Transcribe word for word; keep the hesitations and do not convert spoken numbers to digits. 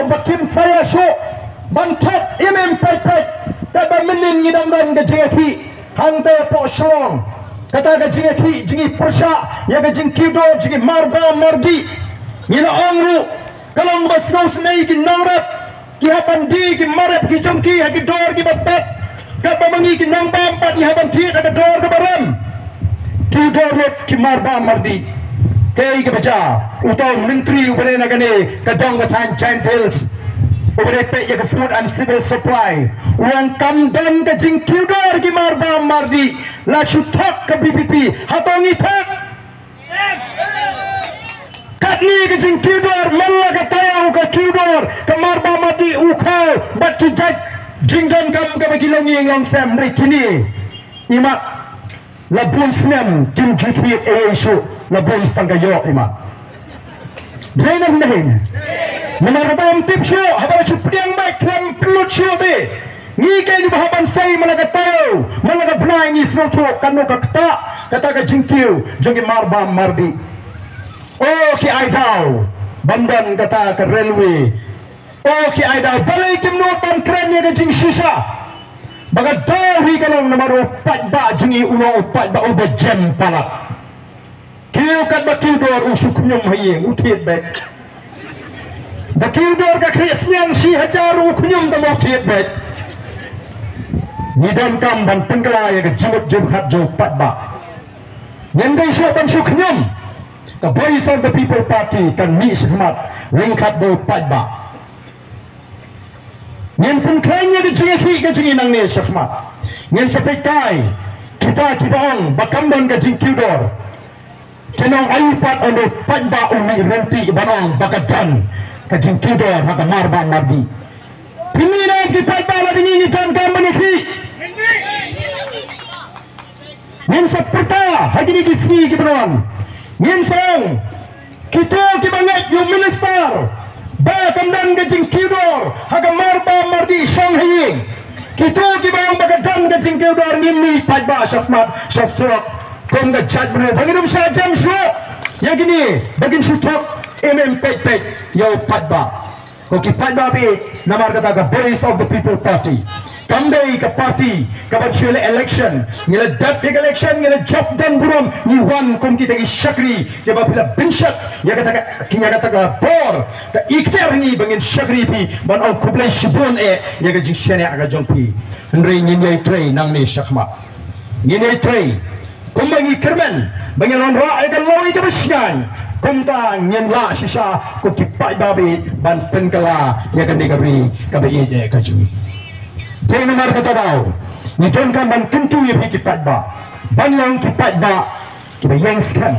ba kim sa ïa shuh ban thok im im peit peit. Katba mynnin ngi dang don ka jingïakhih hangta hapoh Shillong, kata ka jingïakhih jingïapyrshah ïa ka jingkiew dor jong ki marbam mardih. Ngi la ong ruh ka long ba sngewsynei ki nongrep ki hap ban die ki mar rep ki jong ki ha ki dor kiba tad. Katba ma ngi ki nongbam pat ngi hap ban thied ha ka dor kaba rem. Kiew dor lut ki marbam mardih. Kaei kaba jia? Uta u myntri uba dei na kane ka dong ka thaiñ Jaintia Hills, uba dei peit ïa ka Food and Civil Supply, u ong kam don ka jingkiew dor ki marbam mardih. La shu thok ka V P P, hato ngi thok? Katne ka jingkiew dor, man la ka taïew ka kiew dor ka marbam mardih, u khaw bad ki jait jingdonkam kaba ki long ïing long sem. Hynrei kine, imat, la bun snem kim ju thied ei ei shuh, la bun tang ka ïoh, imat. Dei ne em? Namar kata ym tip shuh, haba la shu pdiang bad khlem pynlut shuh te. Ngi keiñ ba hap ban sei man la ka taïew man la ka bnai ngi sngewthuh katno ka ktah kata ka jingkiew jong ki marbam mardih. O ki ai daw ban don kata ka railway. O ki ai daw, balei kim nud ban kren ïa ka jingshisha? Ba ka daw hi ka long namar u paidbah jong ngi u long u paidbah uba jem palat. Kiew katba kiew dor u shu khñium ha ïing, u thied beit. Ba kiew dor ka khlieh sniang shi hajar u khñium tang ba u thied beit. Ngi donkam ban pynkylla ïa ka jingmut jingpyrkhat jong u paidbah. Ngim dei shuh ban shu khñium. Ka Voice of the People Party kan mih shakhmat ryngkat bad u paidbah. Ngin pynkhlaiñ ïa ka jingïakhih ka jong ngi nangne shakhmat. Ngin sa peit kai kita kiba ong ba kam don ka jingkiew dor. Kin ong aïu pat ynda u paidbah u mih ryntih ban ong ba ka don ka jingkiew dor ha ka marbam mardih. Pynmih ne em ki paidbah lada ngi ngi donkam ban ïakhih? Ngin sa pyrta ha kine ki sngi kiba wan. Ngin sa ong, kito kiba ngeit ïa u minister ba kam don ka jingkiew dor ha ka marbam mardih, shong ha ïing. Kito kiba ong ba ka don ka jingkiew dor, ngin mih paidbah shakhmat sha surok kum ka jaitbynriew. Ba ngin ym shah jem shuh ïa kine, ba kin shu thok im im peit peit ïa u paidbah. Ko ki paidbah ba ïeit, namar kata ka Voice of the People Party kam dei ka party kaban shu leh election. Ngi la dep ïa ka election, ngi la jop don burom, ngi wan kum kita ki shakri kiba phi la bynshet ïa kata ka, ïa kata ka bor, ka ikhtiar ha ngi ba ngin shakri phi, ban ong khublei shibun eh ïa ka jingshaniah ka jong phi. Hynrei ngin ïai trei nangne shakhmat. Ngin ïai trei kumba ngi kyrmen ba ngin wanrah ïa ka lawei kaba shngaiñ, kumta ngin lah shisha ko ki paidbah ba ïeit ban pynkylla ïa kane ka ri kaba ïeit eh ka jong ngi. Te namar kata daw ngi donkam ban kyntu ïa phi ki paidbah ban long ki paidbah kiba ïeng skhem.